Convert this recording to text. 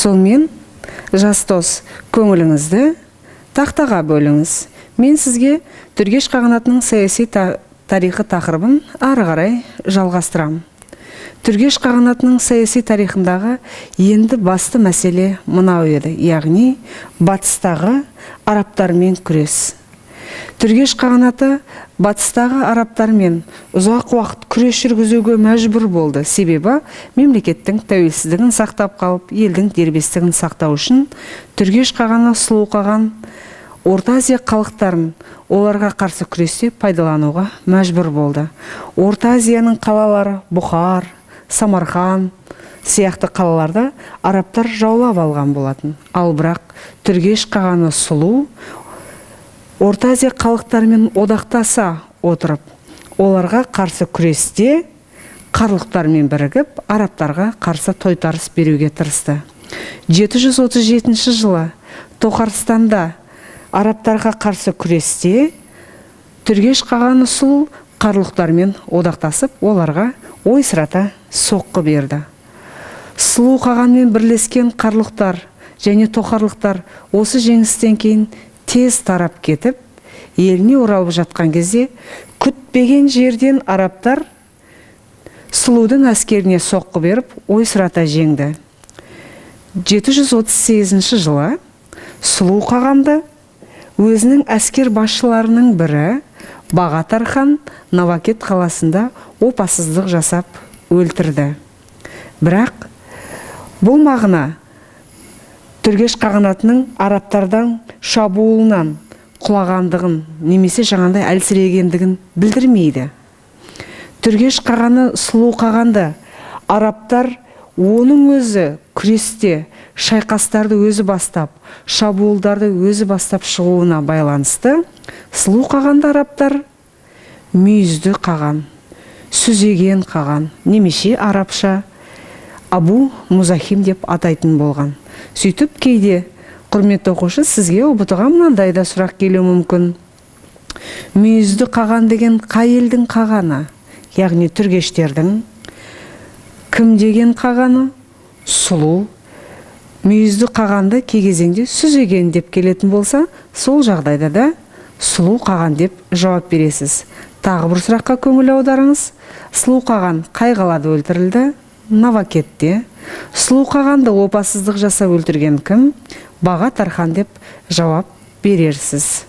Сонымен, жас дос, көңіліңізді тақтаға бөліңіз. Мен сізге Түргеш қағанатының саяси тарихы тақырыбын ары қарай жалғастырамын. Түргеш қағанатының саяси тарихындағы енді басты мәселе мынау еді, яғни батыстағы арабтармен күрес. Түргеш қағанаты батыстағы арабтармен ұзақ уақыт күрес жүргізуге мәжбүр болды. Себебі мемлекеттің тәуелсіздігін сақтап қалып, елдің дербестігін сақтау үшін Түргеш қағаны Сұлу қаған Орта Азия халықтарын оларға қарсы күресте пайдалануға мәжбүр болды. Орта Азияның қалалары Бұхар, Самарқан сияқты қалаларда арабтар жаулап алған болатын. Ал бірақ Түргеш қағаны Сұлу Орта Азия халықтарымен одақтаса отырып, оларға қарсы күресте қарлықтармен бірігіп, арабтарға қарсы тойтарыс беруге тырысты. 737 жылы Тоқарстанда арабтарға қарсы күресте Түргеш қағаны Сұлу қарлықтармен одақтасып, оларға ойсырата соққы берді. Сұлу қағанмен бірлескен қарлықтар және тоқарлықтар осы жеңістен кейін тез тарап кетіп, еліне оралып жатқан кезде күтпеген жерден арабтар Сұлудың әскеріне соққы беріп, ойсырата жеңді. 738 жылы Сұлу қағанды өзінің әскер басшыларының бірі Бағатар хан Навакет қаласында опасыздық жасап өлтірді. Бірақ бұл мағына Түргеш қағанатының арабтардан шабуылынан құлағандығын немесе жаңағындай әлсірегендігін білдірмейді. Түргеш қағаны Сұлу қағанды арабтар оның өзі күресте шайқастарды өзі бастап, шабуылдарды өзі бастап шығуына байланысты Сұлу қағанды арабтар мүйізді қаған, сүзеген қаған немесе арабша Абу Музахим деп атайтын болған. Сөйтіп, кейде, құрметті оқушы, сізге ҰБТ ға мынандай да сұрақ келуі мүмкін: мүйізді қаған деген қай елдің қағаны, яғни түргештердің кім деген қағаны? Сұлу. Мүйізді қағанды кей кезеңде сүзеген деп келетін болса, сол жағдайда да Сұлу қаған деп жауап бересіз. Тағы бір сұраққа көңіл аударыңыз: Сұлу қаған қай қалада өлтірілді? Навакетте. Сұлу қағанды опасыздық жасап өлтірген кім? Баға Тархан деп жауап берерсіз.